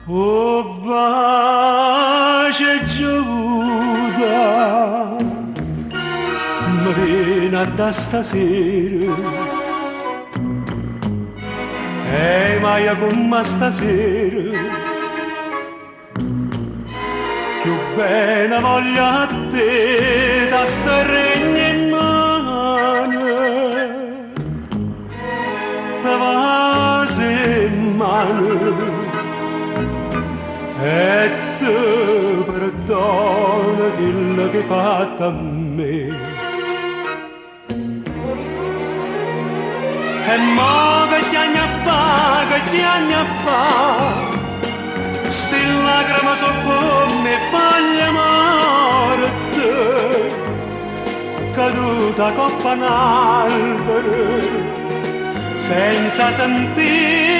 O bacio 'e Giuda Me viene a da stasera E maje comm'a stasera Cchiù bene voglio a te T'astregno 'e mmane Te vaso 'e mmane E te perdono chello ch'hê fatto a me. E mo che chiagne a fa, che chiagne a fa, sti lacrime so' comm' 'e foglie morte, cadute 'a copp'a n'albero, senza sentì.